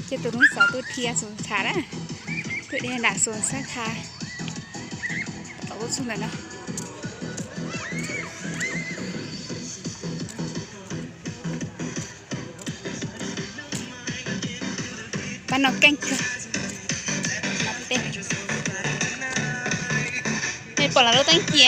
Ces tus Nuj Xov tuaj dhia Xus Thav na, tuaj dhia nram Xus Xab Thav, tom tuaj txug ntawm no. Pab no keej kawg. Nej pom lawv lub teeb ci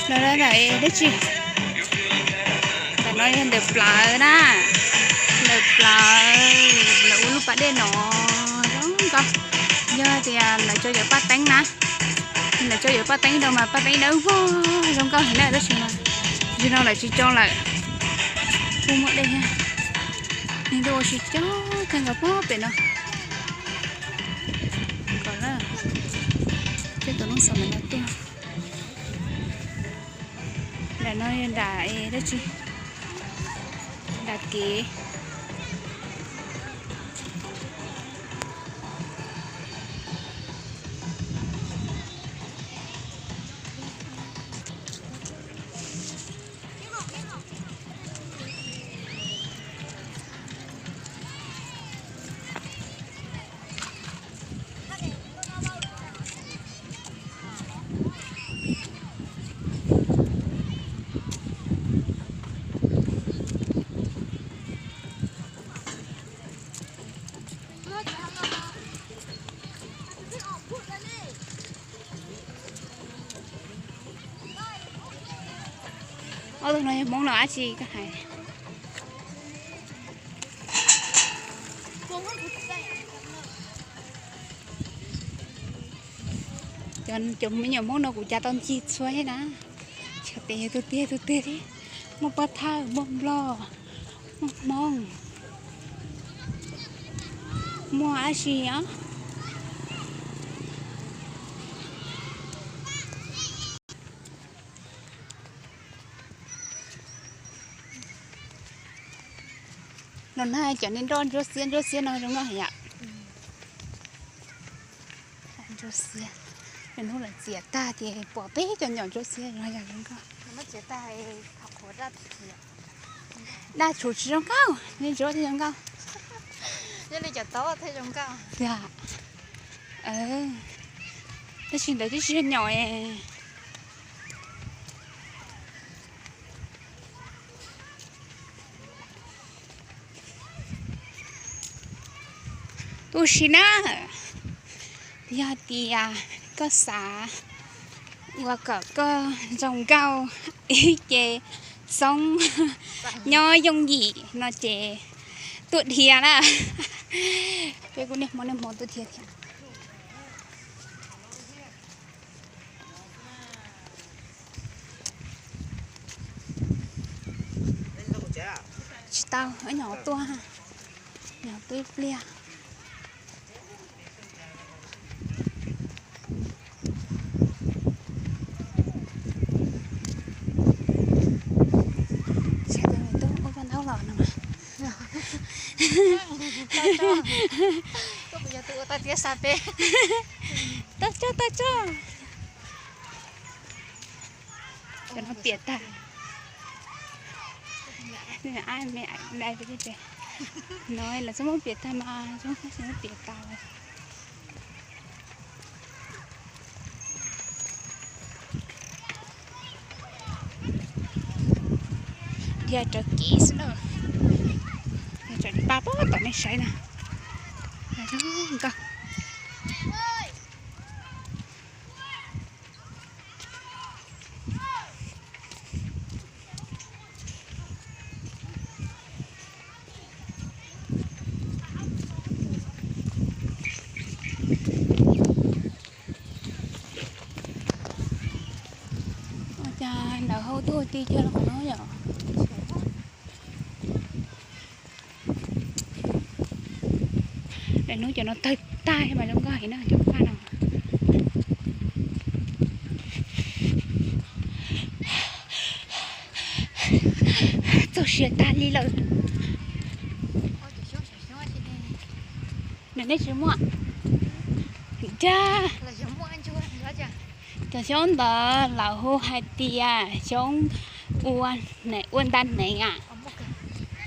no, dab tsi? Ntawm no yog ntawm plawv na, ntawm plawv lawv ua lub pas dej no zoo nkauj. Yog tias lawv tso yawm paj teeb na, lawv tso yawm paj teeb rau mas paj teeb dawb vog zoo nkauj heev na, tab sis mas zaum no lawv tsis tso lawm, kuj muaj dej thiab. Neeg tuaj ua si coob kawg nkaus pog pem no. Kom na, coj tus Nuj Xov ntawm no tuaj. Nram no yog nram dab tsi? Nram kev. Ob tug no yog Hmoob los dab tsi koj hais? Cov me nyuam Hmoob no kuv cav tau ncig txhua thiab na. Tsis hais tias yog tus twg tus twg thiab, muaj Pov Thawj, muaj Nplog, muaj Hmoob, muaj dab tsi os. Los na, cov niag nroj ntsuab xiab ntsuab xiab no zoo nkauj heev yom. Ntsuab xiab, lwm hnub lawv txiav tag ces pom peb cov nyom ntsuab xiab no yog zoo nkauj. Daj tshuv tsis zoo nkauj, niag ntsuab thiaj zoo nkauj. Tiag, tab sis ntawd twb tsis yog nyom. Tu siab na, yog tias koj xav ua kom koj zoo nkauj ib ce xoob nyob yooj yim no ces tuaj dhia na. Peb kuj niaj hmo niaj hmo tuaj dhia thiab. Tsis tau, nyuam qhuav tuaj, nyuam qhuav tuaj ib pliag. Tsis hais tias nws tuaj ua paj ntaub los no mas. Tau tso, tau tso. Cov no piam tag. No lawv txoj muab piam tag mas txoj muab piam tag lawm. Dhia raws kev xwb na. Dhia raws pab pab tom nej saib na. Zoo nkauj. Ua cas lawv hau tuaj ua ti kiag los qhov no yom? Daim hnub cov no tawg tag mas zoo nkauj heev na cov paj no. Txaus siab tag li lawm. Nws nej tsis muaj. Dag, cov xyoob ntawd lawv hu hais tias xyoob ua, ua nta hneev a.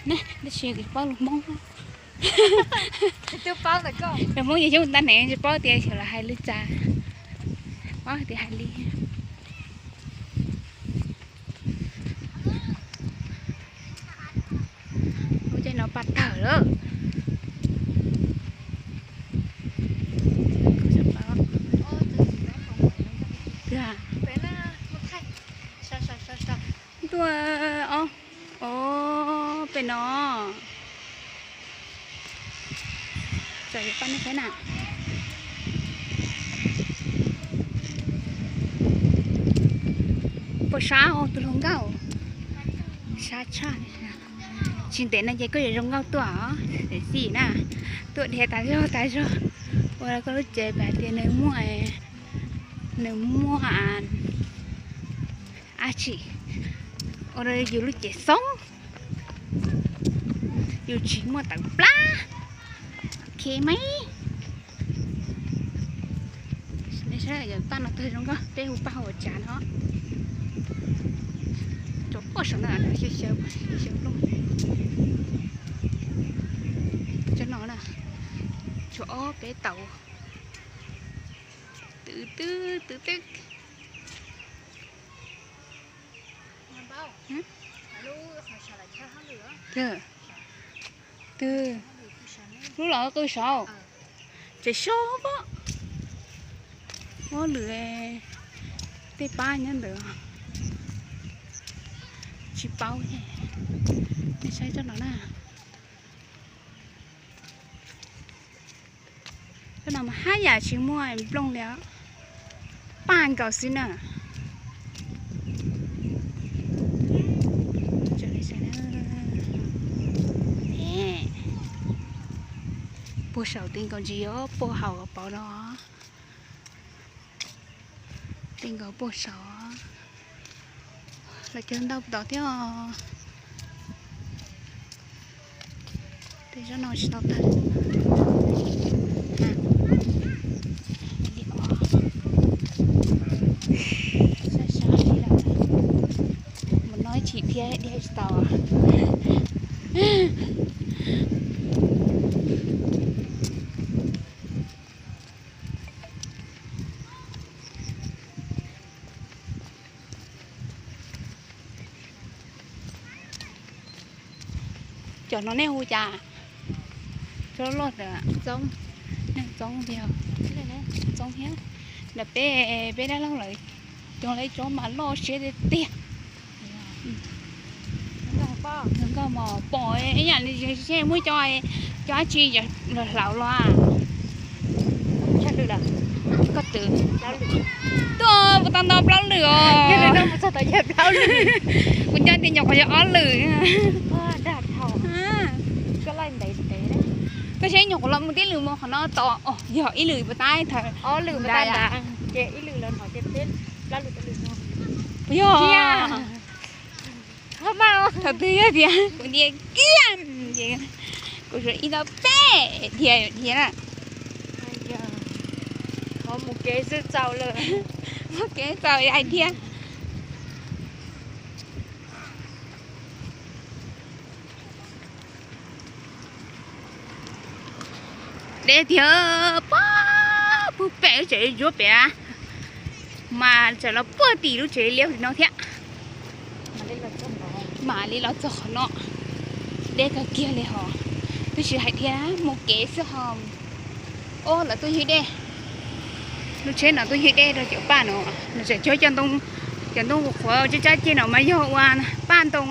Tab sis paub lus Hmoob, lus Hmoob yog xyoob tag neeg tsis paub tias xyov lawv hais li cas, paub tias hais li. Ua caij no paj tawg lawm. Tuaj, o, pem no. Txawm paj nej saib na. Puas sab tus hluas nkauj? Sab tshaj. Tsis ntev no ces koj yuav zoo nkauj tuaj os, xim na. Tuaj dhia tas zog tas zog. Ua rau koj lub cev pom tias nws muaj, nws muaj dab tsi, ua rau yus lub cev xoob, yus tsis muaj tawv plab. Ok mas. Nej saib, paj no twg zoo nkauj, peb hu paj hauv tsav no. Tsuas poj saum no xyaw xyaw xyaw nplooj. Cov no na, tsuas ob peb tau. Twb twb twb twb. Twb, lub los qw saud, tseem so pom. Ob lwm, tej pab nyob ntawd tsis paub. Nej saib tsob no na. Tsob no mas haj yam tsis muaj nplooj li os, paj nkaus xwb na. Puag saum ti nkaus ntsis os, puag hauv pauv no. Ti nkaus puag saud, lawv cog ntau tod thiab. Tej tsob no tsis tau tawg. Sab sab li lawm, mus no ib chim thiab dhia tsis tau. Cov no nej hu cas? Tsob loj ntawd, txoob, nej txoob tiag, txoob thiab. Ntawm peb, peb dab laug lawv cog lawv tsob mas loj siab tiag tiag. Nkauj mas pom ib yam li muab cov, cov dab tsi los hlauv los. Koj twv tuaj puas tau ntau plaub lwm os. Kuv nco tias nyuam qhuav yog ob lwm. Koj saib nyuam qhuav los mus tib lwm mus qhov no tod, yog ib lwm puas tab thawm. Puas yog? Thaum twg yog tias kuv ntias kiag ces kuv suav ib tau peb dhia dhia na. Mus kev xwb txaus lawm, mus kev txaus hais dhia. Deb tiag, puag pem lub tsev ntsuab pem na, mas tseem los puag tim lub tsev liab no thiab. Mam li los txog qhov no, deb kawg kiag li hos. Tab sis hais tias mus kev xwb ho. Ob, lawv tuaj ywg dej, lub tsheb no tuaj ywg dej rau cov paj no. Nws tseem cog cov ntoo, cov ntoo qhuav qhuav tsab tsab ceg no mas yog ua paj ntoo.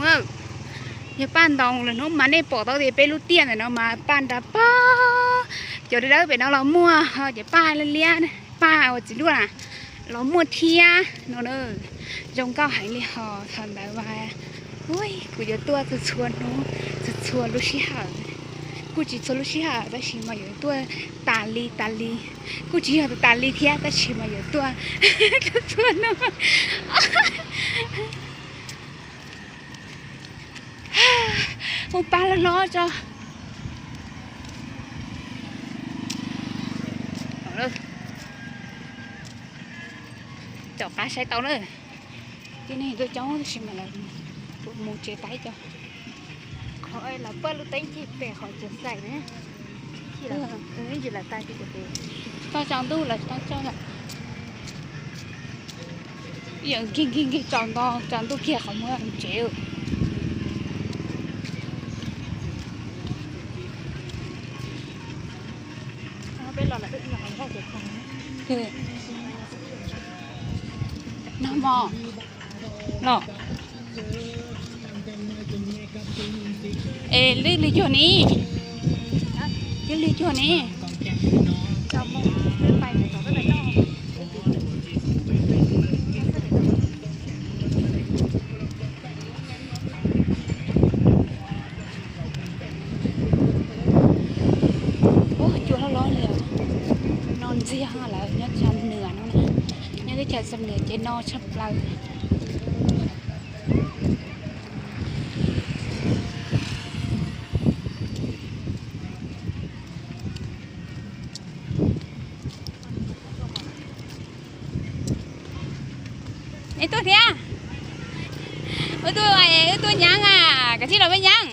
Yog paj ntoo, lwm hnub mas nej pom tau tias peb lub tiaj ntawm no mas paj nrad pag. Cov dawb dawb pem no los muaj, ho cov paj liab liab, paj uas txiv luaj na los muaj thiab no na. Zoo nkauj heev li hos. Thaum ntawd mas kuv yuav tuaj txhua txhua hnub, txhua txhua lub sij hawm. Kuj tsis txhua lub sij hawm tab sis mas yuav tuaj tas li tas li. Kuj tsis yog tas li thiab tab sis mas yuav tuaj txhua txhua hnub. Hu paj hlob hlob tso. Caum qab saib tau na. Tib neeg tuaj coob tab sis mas lawv mus tsev tas ib co. Lawv paj lub teeb cig pem qhov tsev xais ne. Tsis lam tas, tau tsaus ntuj lawm, tau tsaus lawm. Ib yam nkig nkig nkig tsaus nto, tsaus ntuj kiag qhov muag tsev. No mog los. Es lwj lwj cuag ni, lwj lwj cuag ni. Ub, cua loj loj li os. No ntxiag lawm nyob Xam Nws no na. Nyob teb chaws Xam Nws ces no tshaj plaws. Neb tuaj thiab? Wb tuaj, wb tuaj nyaab a, kav tsij los peb nyaab.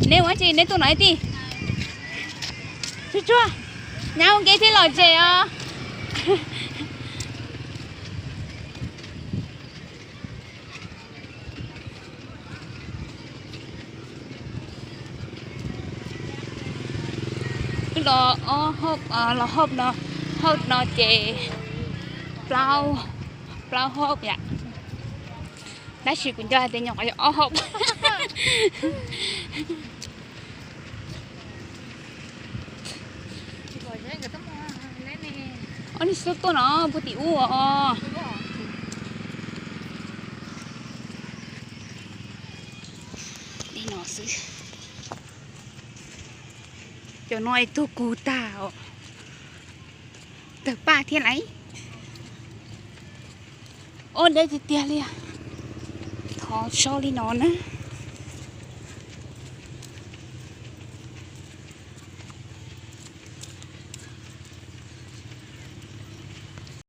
Neb ua tsi neb tuaj no ib tij? Tsuag tsuag, nyaab ua ke thiaj lom zem os. Wb los ob hauj, los hauj no, hauj no ces plaub, plaub hauj yom. Tab sis kuv nco hais tias nyuam qhuav yog ob hauj. Ob niag xub tuaj no puag tim ub os. Li no xwb. Cov no es tuag kug tag os. Tawg paj thiab lauj. Ob deb tiag tiag li. Thov so li no na.